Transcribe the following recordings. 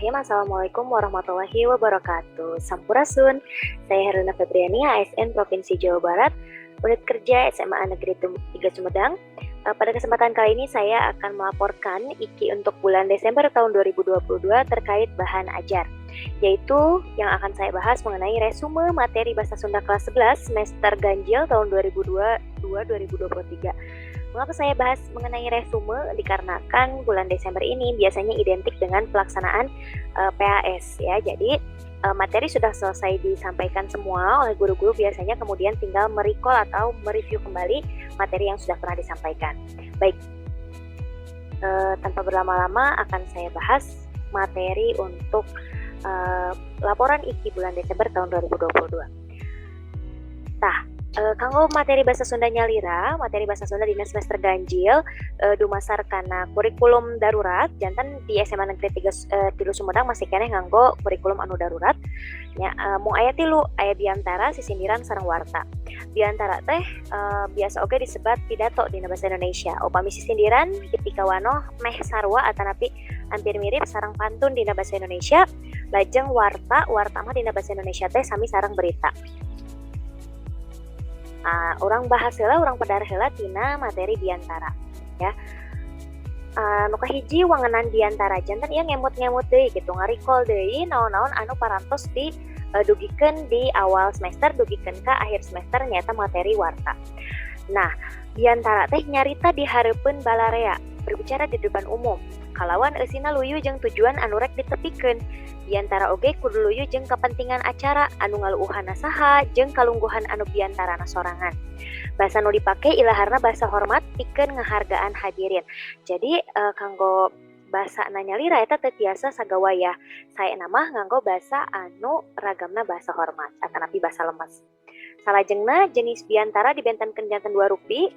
Bismillahirrahmanirrahim. Assalamualaikum warahmatullahi wabarakatuh. Sampurasun. Saya Herlina Febriani, ASN Provinsi Jawa Barat, Unit Kerja SMA Negeri 3 Sumedang. Pada kesempatan kali ini saya akan melaporkan IKI untuk bulan Desember tahun 2022 terkait bahan ajar, yaitu yang akan saya bahas mengenai resume materi Bahasa Sunda kelas 11 semester ganjil tahun 2022-2023. Mengapa saya bahas mengenai resume? Dikarenakan bulan Desember ini biasanya identik dengan pelaksanaan PAS ya. Jadi materi sudah selesai disampaikan semua oleh guru-guru, biasanya kemudian tinggal merecall atau mereview kembali materi yang sudah pernah disampaikan. Baik, tanpa berlama-lama akan saya bahas materi untuk laporan IKI bulan Desember tahun 2022. Nah, kanggo materi bahasa Sunda nyalira, materi bahasa Sunda dina semester ganjil dumasar kana kurikulum darurat, janten di SMA Negeri 3 3 Sumedang masih keneh nganggo kurikulum anu darurat. Ya, mung aya tilu, aya biantara, sisindiran, sareng warta. Biantara teh biasa oge disebat pidato dina bahasa Indonesia. Upami sisindiran dipikawanoh meh sarua atanapi hampir mirip sareng pantun dina bahasa Indonesia. Lajeng warta, warta mah dina bahasa Indonesia teh sami sareng berita. Urang bahas heula, urang pedar heula tina materi biantara ya. Nu kahiji, wangenan biantara. Janten ieu ngemut-ngemut deui gitu, ngarecall deui naon-naon anu parantos di dugikeun di awal semester dugikeun ka akhir semester, nyaeta materi warta. Nah, biantara teh nyarita di hareupeun balarea, berbicara di depan umum kalawan eusina luyu jeung tujuan anu rek ditepikeun. Biantara oge kudu luyu jeung kepentingan acara, anu ngaluuhanna saha, jeung kalungguhan anu biantarana sorangan. Bahasa nu dipake ilaharna bahasa hormat pikeun ngahargaan hadirin. Jadi kanggo basa nyalira eta teu tiasa sagawayah. Saena mah nganggo basa anu ragamna bahasa hormat atanapi basa lemes. Salajengna, jenis biantara dibentenkeun janten dua rupi,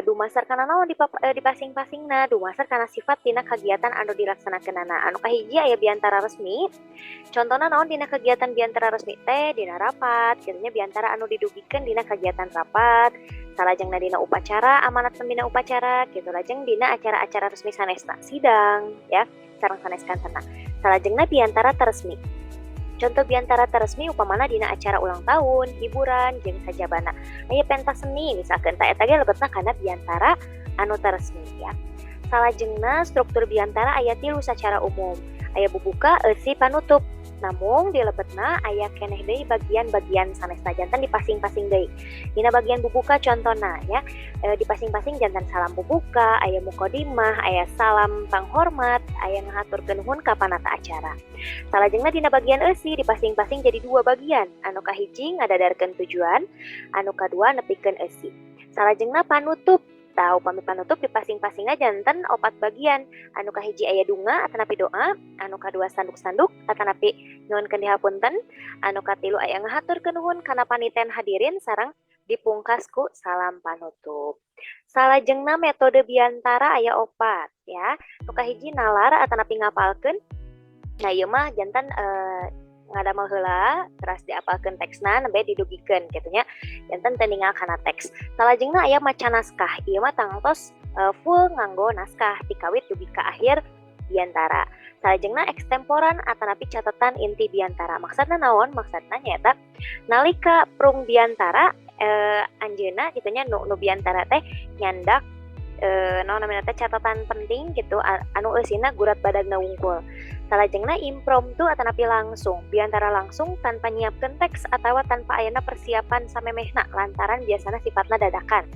dumasar kana naon di pasing-pasingna, dumasar kana sifat tina kagiatan anu dilaksanakeunana. Anu kahiji aya biantara resmi. Contona naon dina kegiatan biantara resmi teh? Dina rapat kitu nya, biantara anu didugikeun dina kegiatan rapat. Salajengna dina upacara, amanat pembina upacara gitu. Lajeng dina acara-acara resmi sanesna, sidang ya, sareng sanes kantena. Salajengna biantara teu resmi. Contoh biantara teu resmi upamana dina acara ulang tahun, hiburan, jeung sajabana. Aya pentas seni misalkan, tah eta ge lebetna kana biantara anu teu resmi ya. Salajengna, struktur biantara aya tilu sacara umum. Aya bubuka, eusi, panutup. Namun di lebetna aya keneh deui bagian-bagian sanesna, janten dipasing-pasing deui. Dina bagian bubuka contona ya, dipasing-pasing janten salam bubuka, aya mukodimah, aya salam panghormat, aya ngahaturkeun nuhun ka panata acara. Salajengna dina bagian eusi dipasing-pasing jadi dua bagian, anu kahiji ngadadarkeun tujuan, anu kadua nepikeun eusi. Salajengna panutup. Tah, upami panutup dipasing-pasingna janten opat bagian. Anu kahiji aya dunga atanapi doa, anu kadua sanduk-sanduk atanapi nyuhunkeun dihapunten, anu katilu aya ngahaturkeun nuhun kana paniten hadirin, sareng dipungkas ku salam panutup. Salajengna, metode biantara aya opat ya. Nu kahiji nalar atanapi ngapalkeun. Nah, ieu mah janten ngadamel heula teras diapalkeun teksna nembe didugikeun kitu nya. Janten teu ningal kana teks. Salajengna aya maca naskah. Ieu mah tangtos full nganggo naskah ti kawit dugi ka akhir biantara. Salajengna ekstemporan atanapi catatan inti biantara. Maksudna naon? Maksudna nyaeta nalika prung biantara anjeunna kitu nya, nu biantara teh nyandak naon namina teh, catatan penting gitu anu eusina gurat badagna wungkul. Salajengna impromptu atanapi langsung. Biantara langsung tanpa nyiapkeun teks atawa tanpa ayana persiapan samemehna lantaran biasana sifatna dadakan.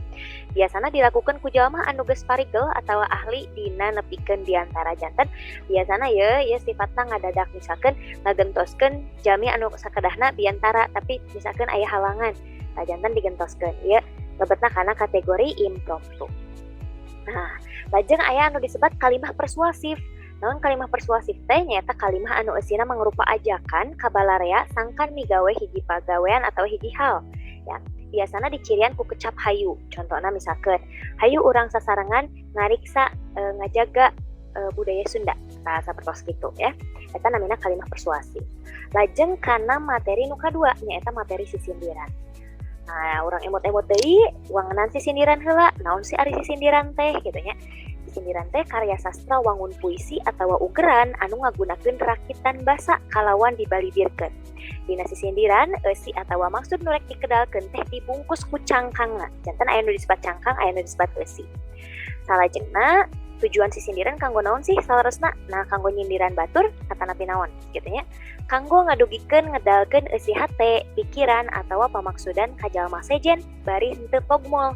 Biasana dilakukan ku jalma anu geus parigel atawa ahli dina nepikeun biantara. Janten biasana ye ye sifatna ngadadak, misalkan ngagentoskeun jami anu sakedahna biantara, tapi misalkan aya halangan. Tah, janten digentoskeun. Ieu lebetna kana kategori impromptu. Nah, lajeng aya anu disebat kalimah persuasif. Naon kalimah persuasif teh? Nyaeta kalimah anu eusina mangrupa ajakan ka balarea sangkan migawe hiji pagawean atau hiji hal. Ya, biasana dicirian ku kecap hayu. Contohna misalkan, "Hayu urang sasarengan ngariksa ngajaga budaya Sunda." Tah, sapertos kitu ya. Eta namina kalimah persuasif. Lajeng kana materi nu kadua, nyaeta materi sisindiran. Nah, urang emut-emut deui wangenan sisindiran heula. Naon sih ari sisindiran teh gitu nya? Sisindiran teh karya sastra wangun puisi atawa ugeran anu ngagunakeun rakitan basa kalawan dibalibirkeun. Dina sisindiran eusi atawa maksud nu rek dikedalkeun teh dibungkus ku cangkangna. Janten aya nu disebat cangkang, aya nu disebat eusi. Salajengna tujuan sisindiran kanggo naon sih saleresna? Nah, kanggo nyindiran batur atanapi naon kitu nya. Kanggo ngadugikeun ngedalkeun eusi hate, pikiran atawa pamaksudan ka jalma sejen bari henteu togmol.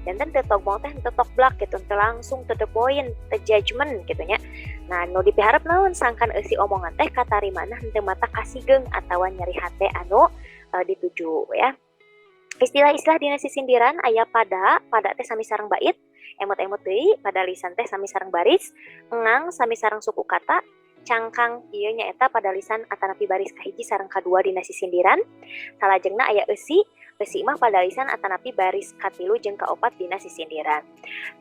Janten teu togmol teh henteu tokblak gitu, henteu langsung to the point, teu judgment gitu nya. Nah, nu dipiharep naon sangkan eusi omongan teh katarimana henteu matak kasigeung atawa nyeri hate anu dituju ya. Istilah-istilah dina sisindiran aya pada, pada teh sami sareng bait, emot-emot deui padalisan teh sami sareng baris, engang sami sareng suku kata, cangkang ieu nyaeta padalisan atanapi baris kahiji sareng kadua dina sisindiran. Salajengna aya eusi, eusi mah padalisan atanapi baris katilu jeung kaopat dina sisindiran.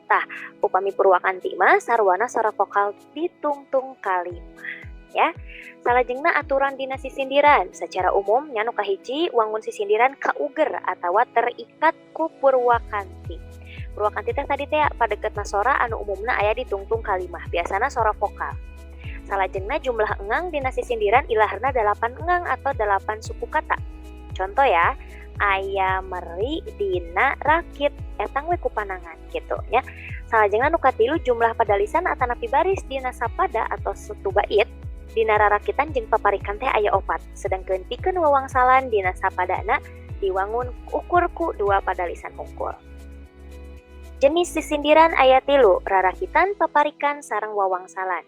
Tah, upami purwakanti mah sarwana sora vokal ditungtung kalimah ya. Salajengna aturan dina sisindiran secara umum nya, nu kahiji, wangun sisindiran kauger atawa terikat ku purwakanti. Purwakanti teh tadi teh padeketna sora anu umumna aya di tungtung kalimah, biasana sora vokal. Salajengna jumlah engang dina sisindiran ilaharna 8 engang atau 8 suku kata. Contoh ya, aya meri dina rakit, etang we ku panangan gitu ya. Salajengna nu katilu, jumlah padalisan atanapi baris dina sapada atau satu bait dina rarakitan jeung paparikan teh aya 4. Sedangkeun pikeun wawangsalan dina sapadana diwangun ukur ku 2 padalisan hungkul. Jenis sisindiran aya 3, rarakitan, paparikan, sareng wawangsalan.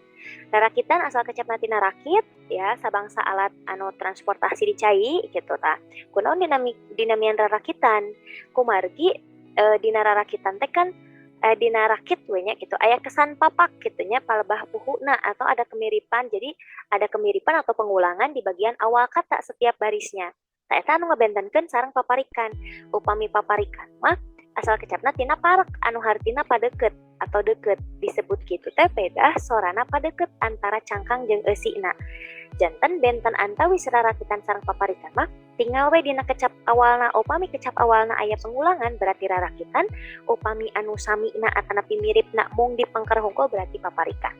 Rarakitan asal kecapna tina rakit ya, sabangsa alat anu transportasi di cai gitu tah. Kunaon dinamian rarakitan? Kumargi dina rarakitan teh kan dina rakit we nya gitu, aya kesan papak gitu nya, palebah puhuna atau ada kemiripan. Jadi ada kemiripan atau pengulangan di bagian awal kata setiap barisnya. Tah, eta anu ngabentenkeun sareng paparikan. Upami paparikan mah asal kecapna tina parek anu hartina padeket atau deket, disebut kitu teh pedah sorana padeket antara cangkang jeung eusina. Janten benten antawis rarakitan sareng paparikan mah tinggal we dina kecap awalna. Upami kecap awalna aya pengulangan berarti rarakitan, upami anu samina atanapi miripna mung dipengker hungkul berarti paparikan.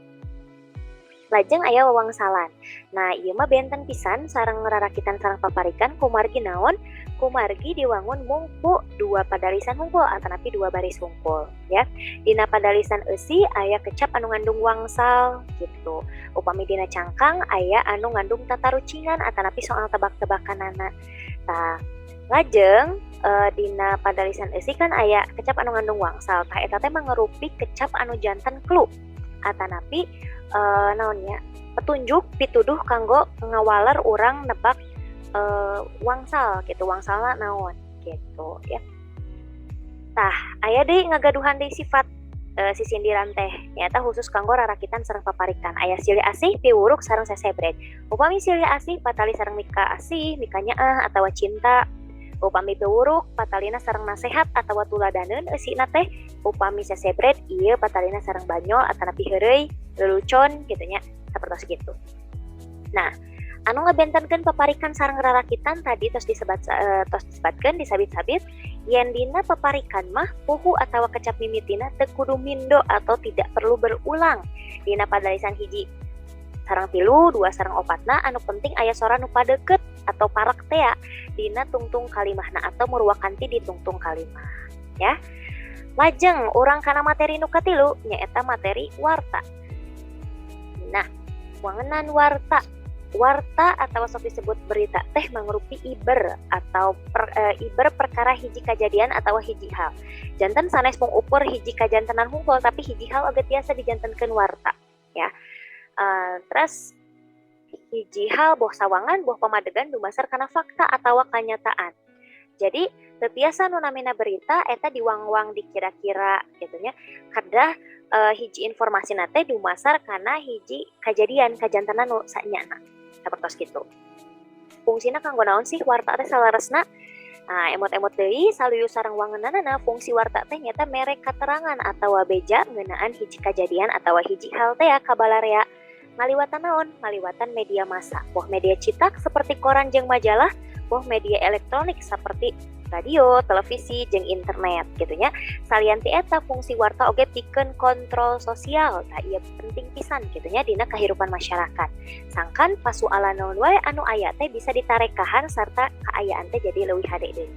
Lajeng aya wawangsalan. Nah, ieu mah benten pisan sareng rarakitan sareng paparikan, kumargi naon? Kumargi diwangun mung ku 2 padalisan hungkul atanapi 2 baris hungkul ya. Dina padalisan eusi aya kecap anu ngandung wangsal gitu. Upami dina cangkang aya anu ngandung tatarucingan atanapi soal tebak-tebakanana. Tah, lajeng dina padalisan eusi kan aya kecap anu ngandung wangsal. Tah, eta teh mangerupi kecap anu janten clue atanapi naonnya, petunjuk pituduh kanggo ngawaler urang nebak wangsal gitu, wangsalna naon gitu ya. Tah, aya deui ngagaduhan deui sifat sisindiran teh nyaeta khusus kanggo rarakitan sareng paparikan, aya silih asih, piwuruk, sareng sesebret. Upami silih asih patali sareng mika asih, mika nyaah atawa cinta. Upami piwuruk patalina sareng nasehat atawa tuladaneun eusina teh. Upami sesebret ieu patalina sareng banyol atanapi heureuy, lelucon gitu nya, sapertos kitu. Nah, anu ngabentenkeun paparikan sareng rarakitan tadi tos disebat, tos disebatkeun disabit-sabit yen dina paparikan mah puhu atawa kecap mimitina teu kudu mindo atau tidak perlu berulang dina padalisan 1 sareng 3, 2 sareng 4na, anu penting aya sora nu padeket atau parek tea dina tungtung kalimahna atau murwakanti di tungtung kalimah ya. Lajeng urang kana materi nu katilu, nyaeta materi warta. Nah, wangenan warta. Warta atau sok disebut berita teh mangrupi iber atau iber perkara hiji kajadian atau hiji hal. Janten sanes mung ukur hiji kajantenan hungkul, tapi hiji hal oge tiasa dijantenkeun warta ya. Terus hiji hal boh sawangan boh pamadegan dumasar kana fakta atawa kanyataan. Jadi teu tiasa nu namina berita eta diwangwang dikira-kira gitu nya. Kedah hiji informasi teh dumasar kana hiji kajadian kajantenan nu sanyana. Sapertos kitu. Fungsina kanggo naon sih warta teh saleresna? Nah, emot-emot deui saluyu sareng wangenanana, fungsi warta teh nyaeta mere katerangan atawa beja ngeunaan hiji kajadian atawa hiji hal teh ka balarea ngaliwatan naon? Ngaliwatan media massa, boh media cetak seperti koran jeung majalah, boh media elektronik seperti Radio, televisi, jeung internet gitu nya. Salian ti eta, fungsi warta oge pikeun kontrol sosial. Tah, ieu penting pisan gitu nya dina kehidupan masyarakat. Sangkan pasualan naon wae anu aya teh bisa ditarekahan serta kaayaan teh jadi leuwih hade deui.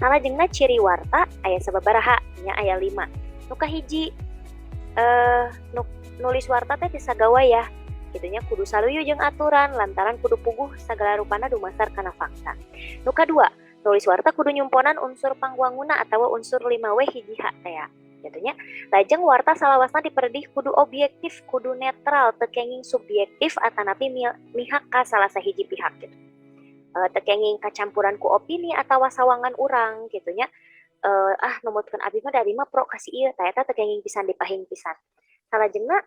Salajengna, ciri warta aya sababaraha nya, aya 5. Nu kahiji, nu nulis warta teh teu sagawayah gitu nya, kudu saluyu jeung aturan lantaran kudu puguh sagala rupana dumasar kana fakta. Nu kadua, nulis warta kudu nyumponan unsur pangwanguna atau unsur 5W 1H teh gitu nya. Lajeng, warta salawasna diperdih kudu objektif, kudu netral, teu kenging subjektif atanapi mihak ka salah sahiji pihak gitu. Teu kenging kacampuran ku opini atau sawangan urang gitu nya. Ah, numutkeun abi mah, da abi mah pro ka si ieu, tah eta teu kenging pisan, dipahing pisan. Salajengna,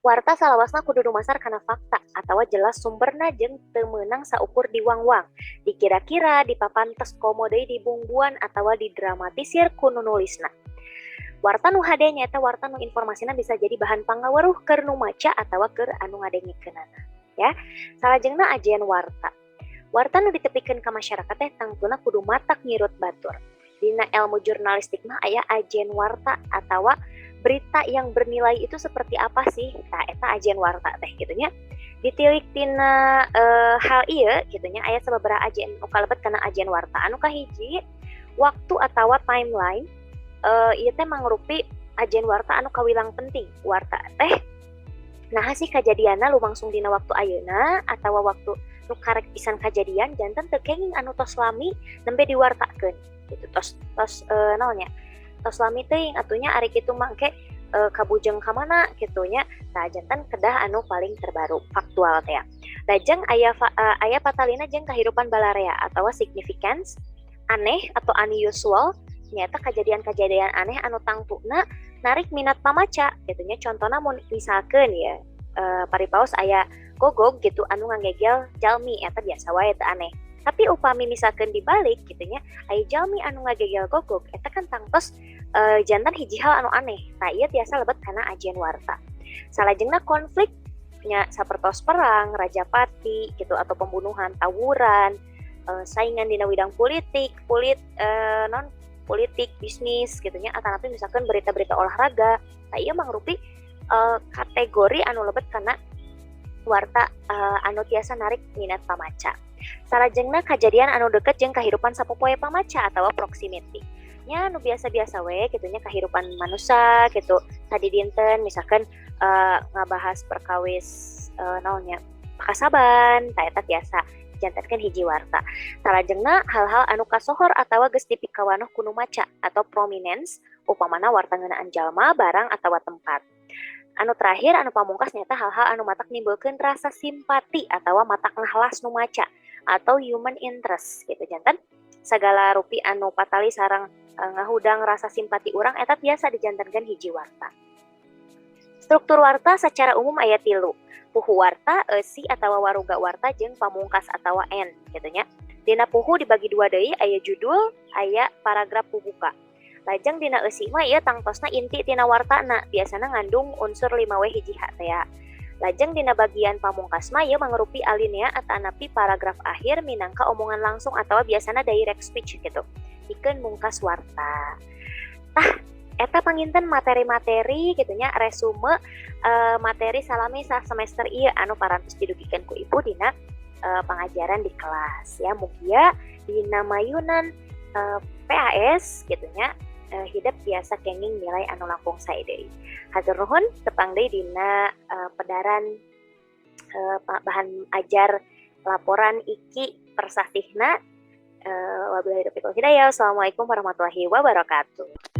warta salawasna kudu dumasar kana fakta atau jelas sumberna jeung teu meunang saukur diwang-wang, dikira-kira, dipapantes, komo deui dibungbuan atawa didramatisir ku nu nulisna. Warta nu hade nyaeta warta nu informasina bisa jadi bahan pangaweruh keur nu maca atawa keur anu ngadengekeunana ya. Salajengna, ajen warta. Warta nu ditepikeun ka masyarakat teh tangtuna kudu matak ngirut batur. Dina ilmu jurnalistik mah aya ajen warta atawa berita yang bernilai itu seperti apa sih? Tah, eta ajen warta teh gitu nya. Ditilik tina hal ieu gitu nya, aya sababaraha ajen nu kalebet kana ajen warta. Anu kahiji, waktu atawa timeline. Ieu teh mangrupi ajen warta anu kawilang penting. Warta teh nah sih kajadianna lumangsung dina waktu ayeuna atawa waktu nu karek pisan kajadian, janten teu kenging anu tos lami nembe diwartakeun gitu. Tos tos naon nya, tos lami teuing atuh nya, ari kitu mah engke kabujeng ka mana kitu nya. Tah, janten kedah anu paling terbaru, faktual teh ya. Lajeng aya patalina jeung kahirupan balarea atau significance, aneh atau unusual, nyaeta kejadian-kejadian aneh anu tangtuna narik minat pamaca gitu nya. Contohna, mun misalkeun ya, paripaos aya gogog gitu anu ngagegel jalmi, eta biasa wae, teu aneh. Tapi upami misalkan dibalik gitu nya, aya jalmi anu ngagegel gogog, eta kan tangtos janten hiji hal anu aneh. Tah, ieu tiasa lebet kana ajen warta. Salajengna, konflik nya, sapertos perang, rajapati gitu, atau pembunuhan, tawuran, saingan dina widang politik, non politik, bisnis gitu nya, atanapi misalkan berita-berita olahraga. Tah, ieu mangrupi kategori anu lebet kana warta anu tiasa narik minat pamaca. Salajengna, kejadian anu deket jeung kahirupan sapopoe pamaca atau proximity. Nya, nu biasa-biasa we gitu nya, kahirupan manusia gitu tadi dinten, misalkan ngabahas perkawis naon nya, pakasaban, tah eta tiasa jantenkeun hiji warta. Salajengna, hal-hal anu kasohor atawa geus dipikawanoh ku nu maca atau prominence, upamana warta ngeunaan jalma, barang, atawa tempat. Anu terakhir, anu pamungkas, nyaeta hal-hal anu matak nimbulkeun rasa simpati atawa matak ngahlas nu maca atau human interest gitu. Janten sagala rupi anu patali sareng ngahudang rasa simpati urang, eta tiasa dijantenkeun hiji warta. Struktur warta secara umum aya tilu: puhu warta, eusi atawa waruga warta, jeung pamungkas atawa end gitu nya. Dina puhu dibagi dua deui, aya judul, aya paragraf pembuka. Lajeng dina eusi mah ieu tangtosna inti tina wartana, biasana ngandung unsur 5W 1H teh ya. Lajeng dina bagian pamungkas mah ieu mangrupi alinea atanapi paragraf akhir minangka omongan langsung atau biasana direct speech gitu, pikeun mungkas warta. Tah, eta panginten materi-materi gitu nya, resume materi salami semester ieu anu parantos didugikeun ku ibu dina pengajaran di kelas ya. Mugia dina mayunan PAS gitu nya, hidep tiasa kenging nilai anu langkung sae deui. Hatur nuhun, tepang deui dina pedaran bahan ajar laporan IKI persasihna. Wabillahi taufiq wal hidayah. Wassalamualaikum warahmatullahi wabarakatuh.